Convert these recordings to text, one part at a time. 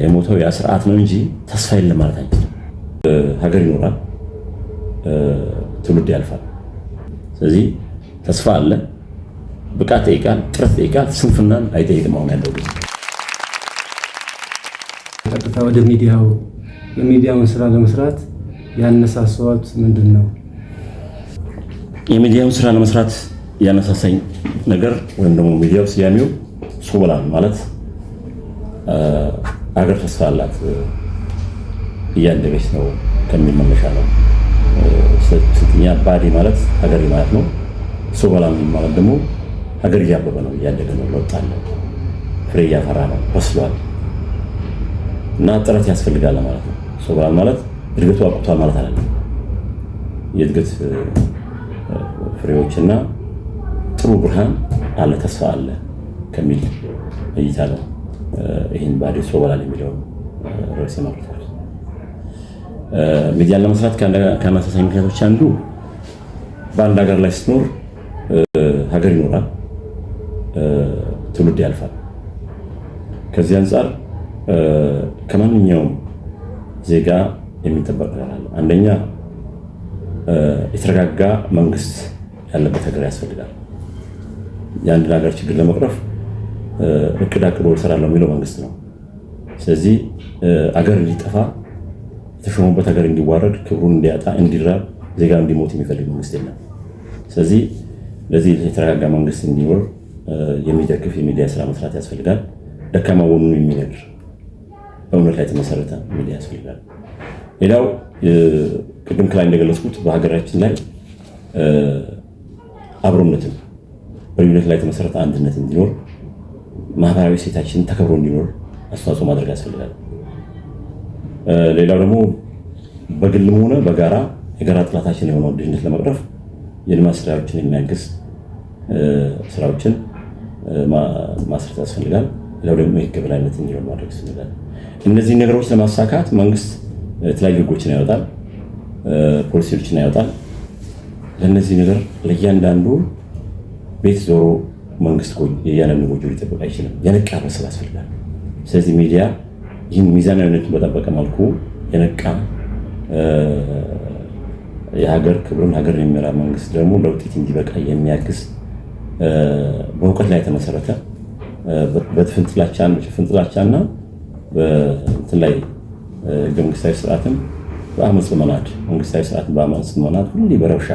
የሞተው ያ ስርዓት ነው እንጂ ተስፋ የለም ማለት አንችልም። ሀገር ይኖራል፣ ትውልድ ያልፋል። ስለዚህ ተስፋ አለ። ብቃት ጠይቃል፣ ጥረት ጠይቃል፣ ስንፍናን አይጠይቅም። አሁን ያለው ጊዜ ቀጥታ ወደ ሚዲያው የሚዲያውን ስራ ለመስራት ያነሳሳዎት ምንድን ነው? የሚዲያውን ስራ ለመስራት ያነሳሳኝ ነገር ወይም ደግሞ ሚዲያው ስያሜው ሶበላን ማለት አገር ተስፋ አላት፣ እያደገች ነው ከሚል መነሻ ነው። ስትኛ ባዴ ማለት ሀገሬ ማለት ነው። ሶበላን ማለት ደግሞ ሀገር እያበበ ነው፣ እያደገ ነው፣ ለውጥ አለ፣ ፍሬ እያፈራ ነው፣ በስሏል እና ጥረት ያስፈልጋል ማለት ነው። ሶበላን ማለት እድገቱ አብቅቷል ማለት አይደለም። የእድገት ፍሬዎችና ጥሩ ብርሃን አለ፣ ተስፋ አለ ከሚል እይታ ነው ይህን ባዴ ሶበላን የሚለውን ርዕስ የመረጥኩት። ሚዲያን ለመስራት ከአነሳሳኝ ምክንያቶች አንዱ በአንድ ሀገር ላይ ስትኖር ሀገር ይኖራል፣ ትውልድ ያልፋል። ከዚህ አንጻር ከማንኛውም ዜጋ የሚጠበቅ ነገር አለ። አንደኛ የተረጋጋ መንግስት ያለበት ሀገር ያስፈልጋል። የአንድን ሀገር ችግር ለመቅረፍ እቅድ አቅዶ እሰራለሁ የሚለው መንግስት ነው። ስለዚህ አገር እንዲጠፋ፣ የተሾመበት ሀገር እንዲዋረድ፣ ክብሩን እንዲያጣ፣ እንዲራብ፣ ዜጋ እንዲሞት የሚፈልግ መንግስት የለም። ስለዚህ ለዚህ የተረጋጋ መንግስት እንዲኖር የሚደግፍ የሚዲያ ስራ መስራት ያስፈልጋል። ደካማ ጎኑን የሚነግር፣ በእውነት ላይ የተመሰረተ ሚዲያ ያስፈልጋል። ሌላው ቅድም ከላይ እንደገለጽኩት በሀገራችን ላይ አብሮነትን፣ በልዩነት ላይ የተመሰረተ አንድነት እንዲኖር፣ ማህበራዊ እሴታችንን ተከብሮ እንዲኖር አስተዋጽኦ ማድረግ ያስፈልጋል። ሌላው ደግሞ በግልም ሆነ በጋራ የጋራ ጥላታችን የሆነው ድህነት ለመቅረፍ የልማት ስራዎችን የሚያግዝ ስራዎችን ማስረት ያስፈልጋል። ሌላው ደግሞ የህግ የበላይነት እንዲኖር ማድረግ ያስፈልጋል። እነዚህ ነገሮች ለማሳካት መንግስት የተለያዩ ህጎችን ያወጣል፣ ፖሊሲዎችን ያወጣል። ለእነዚህ ነገር ለእያንዳንዱ ቤት ዞሮ መንግስት የእያንዳንዱ ጎጆ ሊጠብቅ አይችልም። የነቃ ህብረተሰብ ያስፈልጋል። ስለዚህ ሚዲያ ይህን ሚዛናዊነቱን በጠበቀ መልኩ የነቃ፣ የሀገር ክብርን፣ ሀገርን የሚመራ መንግስት ደግሞ ለውጤት እንዲበቃ የሚያግዝ፣ በእውቀት ላይ የተመሰረተ፣ በድፍን ጥላቻና በእንትን ላይ ህገ መንግስታዊ ስርዓትን በአመፅ መናድ፣ መንግስታዊ ስርዓትን በአመፅ መናድ፣ ሁሌ በረብሻ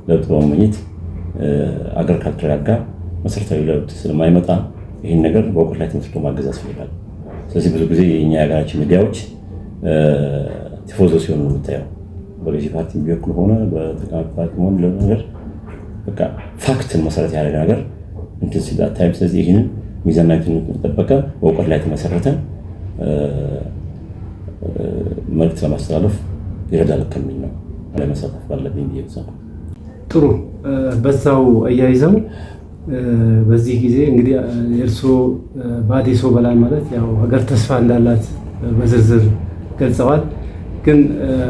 ለውጥ በመመኘት አገር ካልተረጋጋ መሰረታዊ ለውጥ ስለማይመጣ ይህን ነገር በእውቀት ላይ ተመስርቶ ማገዝ ያስፈልጋል። ስለዚህ ብዙ ጊዜ የኛ የሀገራችን ሚዲያዎች ቲፎዞ ሲሆኑ ነው የምታየው። በገዢ ፓርቲ ቢወክሉ ሆነ በተቃዋሚ ፓርቲ ሆነ ነገር በቃ fact ን መሰረት ያደረገ ነገር እንትን ሲል አታይም። ስለዚህ ይህንን ሚዛናዊነቱን የጠበቀ፣ በእውቀት ላይ የተመሰረተ መልዕክት ለማስተላለፍ ይረዳል ከሚል ነው ላይ መሳተፍ ባለብኝ ብዬ ወሰንኩት። ጥሩ፣ በዛው አያይዘው በዚህ ጊዜ እንግዲህ የእርስዎ ባዴ ሶበላን ማለት ያው ሀገር ተስፋ እንዳላት በዝርዝር ገልጸዋል። ግን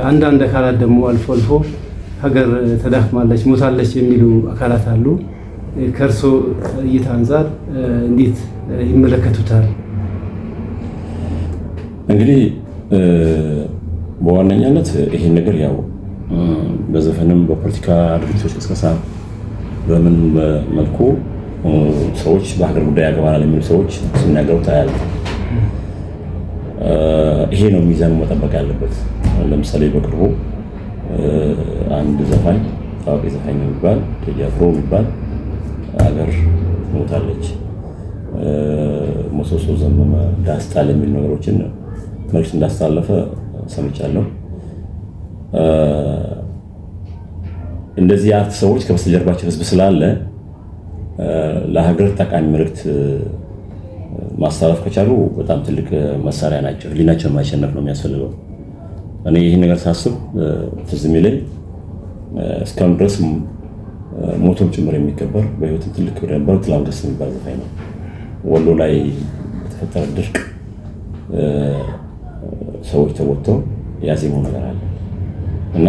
አንዳንድ አካላት ደግሞ አልፎ አልፎ ሀገር ተዳክማለች፣ ሞታለች የሚሉ አካላት አሉ። ከእርስዎ እይታ አንጻር እንዴት ይመለከቱታል? እንግዲህ በዋነኛነት ይሄን ነገር ያው በዘፈንም፣ በፖለቲካ ድርጅቶች ቅስቀሳ፣ በምን መልኩ ሰዎች በሀገር ጉዳይ ያገባናል የሚሉ ሰዎች ሲናገሩ ታያለህ። ይሄ ነው ሚዛኑ መጠበቅ ያለበት። ለምሳሌ በቅርቡ አንድ ዘፋኝ፣ ታዋቂ ዘፋኝ የሚባል፣ ቴዲ አፍሮ የሚባል፣ ሀገር ሞታለች፣ ምሰሶ ዘመመ፣ ዳስ ጣል የሚሉ ነገሮችን መልዕክት እንዳስተላለፈ ሰምቻለሁ። እንደዚህ የ art ሰዎች ከበስተጀርባቸው ህዝብ ስላለ ለሀገር ጠቃሚ መልዕክት ማስተላለፍ ከቻሉ በጣም ትልቅ መሳሪያ ናቸው። ህሊናቸውን ማሸነፍ ነው የሚያስፈልገው። እኔ ይህን ነገር ሳስብ ትዝ የሚለኝ እስካሁን ድረስ ሞቶም ጭምር የሚከበር፣ በህይወትም ትልቅ ክብር የነበረው ጥላሁን ገሰሰ የሚባል ዘፋኝ ነው። ወሎ ላይ በተፈጠረ ድርቅ ሰዎች ተወጥተው ያዜመው ነገር አለ እና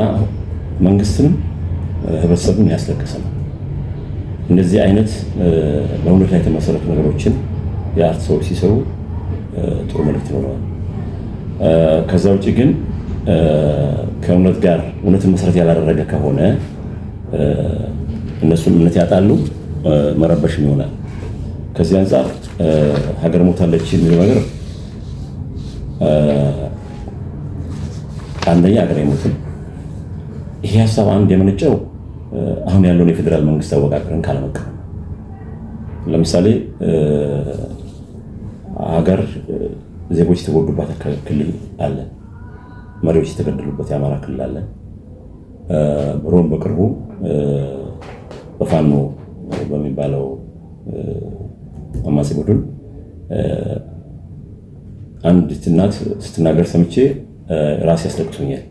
መንግስትንም ህብረተሰቡን ያስለቀሰ ነው። እንደዚህ አይነት በእውነት ላይ የተመሰረቱ ነገሮችን የ art ሰዎች ሲሰሩ ጥሩ መልዕክት ይኖረዋል። ከዛ ውጭ ግን ከእውነት ጋር እውነትን መሰረት ያላደረገ ከሆነ እነሱም እምነት ያጣሉ፣ መረበሽም ይሆናል። ከዚህ አንጻር ሀገር ሞታለች የሚለው ነገር አንደኛ ሀገር አይሞትም። ይሄ ሀሳብ አንድ የመነጨው አሁን ያለውን የፌዴራል መንግስት አወቃቀርን ካለመቀበል። ለምሳሌ ሀገር ዜጎች የተጎዱባት ክልል አለ፣ መሪዎች የተገደሉበት የአማራ ክልል አለ። ብሮም በቅርቡ በፋኖ በሚባለው አማጺ ቡድን አንዲት እናት ስትናገር ሰምቼ ራሴ ያስለቅሶኛል።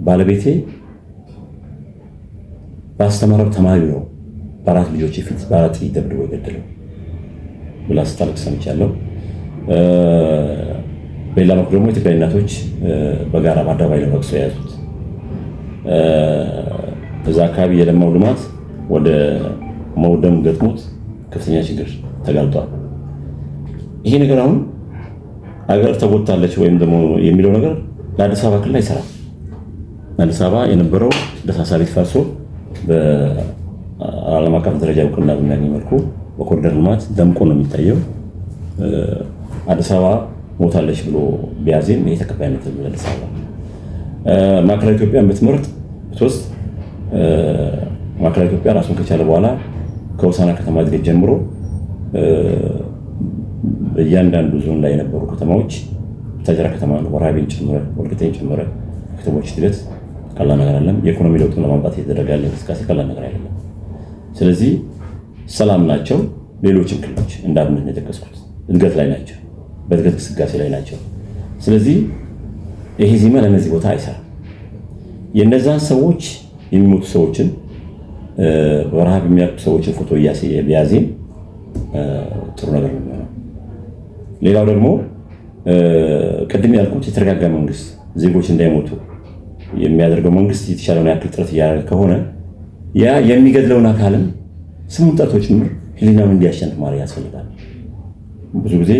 ባለቤቴ ባስተማረው ተማሪ ነው በአራት ልጆች ፊት በአራት ጥይት ደብድቦ የገደለው ብላ ስታለቅስ ሰምቻለሁ። በሌላ በኩል ደግሞ የትግራይ እናቶች በጋራ በአደባባይ ነው ለቅሶ የያዙት። እዛ አካባቢ የለማው ልማት ወደ መውደም ገጥሞት ከፍተኛ ችግር ተጋልጧል። ይሄ ነገር አሁን አገር ተጎድታለች ወይም ደግሞ የሚለው ነገር ለአዲስ አበባ ክልል አይሰራም። አዲስ አበባ የነበረው ደሳሳ ቤት ፈርሶ በዓለም አቀፍ ደረጃ እውቅና በሚያገኝ መልኩ በኮሪደር ልማት ደምቆ ነው የሚታየው። አዲስ አበባ ሞታለች ብሎ ቢያዜም ይሄ ተቀባይነት የለውም ለአዲስ አበባ። ማዕከላዊ ኢትዮጵያን ብትመርጥ ብትወስድ ማዕከላዊ ኢትዮጵያ ራሱን ከቻለ በኋላ ከሆሳዕና ከተማ እድገት ጀምሮ በእያንዳንዱ ዞን ላይ የነበሩ ከተማዎች ቡታጅራ ከተማ ነው፣ ወራቤን ጨምረ ወልቂጤን ጨምረ ከተሞች እድገት ቀላል ነገር አይደለም። የኢኮኖሚ ለውጡን ለማምጣት እየተደረገ ያለ እንቅስቃሴ ቀላል ነገር አይደለም። ስለዚህ ሰላም ናቸው። ሌሎችም ክልሎች እንደ አብነት ነው የጠቀስኩት እድገት ላይ ናቸው፣ በእድገት ግስጋሴ ላይ ናቸው። ስለዚህ ይሄ ዜማ ለእነዚህ ቦታ አይሰራም። የእነዛን ሰዎች የሚሞቱ ሰዎችን በረሃብ የሚያልቁ ሰዎችን ፎቶ ቢያዜም ጥሩ ነገር ነው የሚሆነው። ሌላው ደግሞ ቅድም ያልኩት የተረጋጋ መንግስት ዜጎች እንዳይሞቱ የሚያደርገው መንግስት የተሻለውን ያክል ጥረት እያደረገ ከሆነ ያ የሚገድለውን አካልም ስሙን ጠርቶ ጭምር ሕሊናውን እንዲያሸንፍ ማድረግ ያስፈልጋል። ብዙ ጊዜ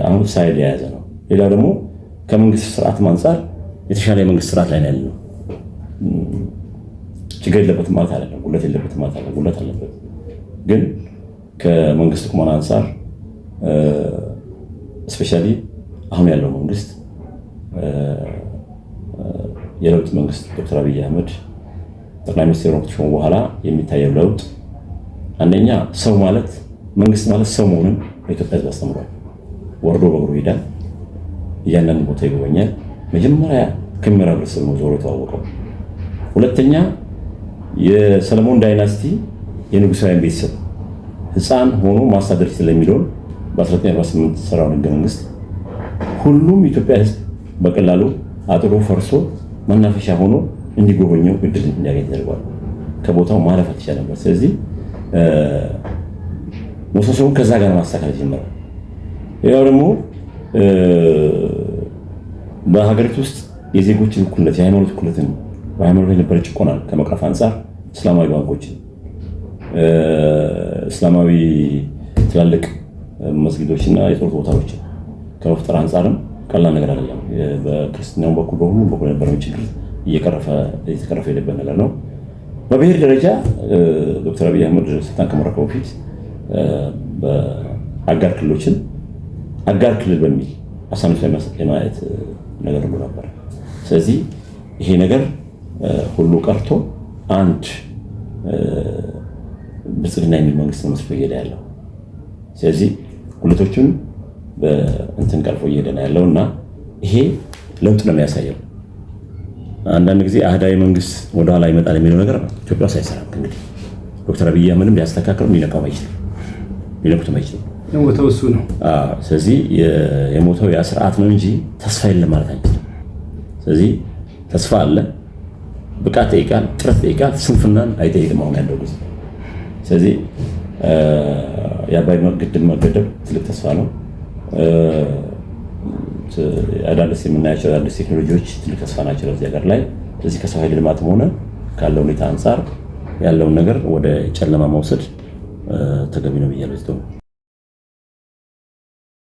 አሁን side የያዘ ነው። ሌላው ደግሞ ከመንግስት ስርዓት አንጻር የተሻለ የመንግስት ስርዓት ላይ ያለ ነው። ችግር የለበትም ማለት አይደለም፣ ጉድለት የለበትም ማለት አይደለም። ጉድለት አለበት፣ ግን ከመንግስት ቁመና አንጻር especially አሁን ያለው መንግስት የለውጥ መንግስት ዶክተር አብይ አህመድ ጠቅላይ ሚኒስትር ሆነው ከተሾሙ በኋላ የሚታየው ለውጥ አንደኛ ሰው ማለት መንግስት ማለት ሰው መሆኑን ለኢትዮጵያ ሕዝብ አስተምሯል። ወርዶ በእግሩ ይሄዳል፣ እያንዳንዱ ቦታ ይጎበኛል። መጀመሪያ ከሚመራው ህብረተሰብ ነው ዞሮ የተዋወቀው። ሁለተኛ የሰለሞን dynasty የንጉሳውያን ቤተሰብ ህፃን ሆኖ ማስተዳደር ይችላል የሚለውን በ1948 ሰራውን ህገ መንግስት ሁሉም የኢትዮጵያ ህዝብ በቀላሉ አጥሮ ፈርሶ መናፈሻ ሆኖ እንዲጎበኘው እድል እንዲያገኝ ተደርጓል። ከቦታው ማለፍ አልተቻለም ነበር። ስለዚህ ምሰሶውን ከዛ ጋር ማስተካከል ጀመረ። ሌላው ደግሞ በሀገሪቱ ውስጥ የዜጎችን እኩልነት፣ የሃይማኖት እኩልነትን፣ በሃይማኖት የነበረ ጭቆናን ከመቅረፍ አንጻር እስላማዊ ባንኮችን፣ እስላማዊ ትላልቅ መስጊዶችና የጦር ቦታዎችን ከመፍጠር አንጻርም ቀላል ነገር አይደለም። በክርስትናው በኩል በሁሉም በኩል የነበረውን ችግር እየተቀረፈ የሄደበት ነገር ነው። በብሔር ደረጃ ዶክተር አብይ አህመድ ስልጣን ከመረከቡ በፊት በአጋር ክልሎችን አጋር ክልል በሚል አሳንሶ የማየት ነገር ሁሉ ነበር። ስለዚህ ይሄ ነገር ሁሉ ቀርቶ አንድ ብልጽግና የሚል መንግስት መስሎ እየሄደ ያለው። ስለዚህ ሁለቶቹን በእንትን ቀርፎ እየሄደ ነው ያለው እና ይሄ ለውጥ ነው የሚያሳየው። አንዳንድ ጊዜ አህዳዊ መንግስት ወደኋላ ይመጣል የሚለው ነገር ኢትዮጵያ ውስጥ አይሰራም። እንግዲህ ዶክተር አብይ አህመድም ሊያስተካክለው ሊነካው አይችልም፣ ሊነኩትም አይችልም። የሞተው እሱ ነው። ስለዚህ የሞተው ያ ስርዓት ነው እንጂ ተስፋ የለም ማለት አንችልም። ስለዚህ ተስፋ አለ። ብቃት ጠይቃል፣ ጥረት ጠይቃል፣ ስንፍናን አይጠይቅም አሁን ያለው ጊዜ። ስለዚህ የአባይ ግድብ መገደብ ትልቅ ተስፋ ነው። አዳዲስ የምናያቸው አዳዲስ ቴክኖሎጂዎች ትልቅ ተስፋ ናቸው ለዚህ ሀገር ላይ። ስለዚህ ከሰው ኃይል ልማትም ሆነ ካለው ሁኔታ አንጻር ያለውን ነገር ወደ ጨለማ መውሰድ ተገቢ ነው ብያለሁ።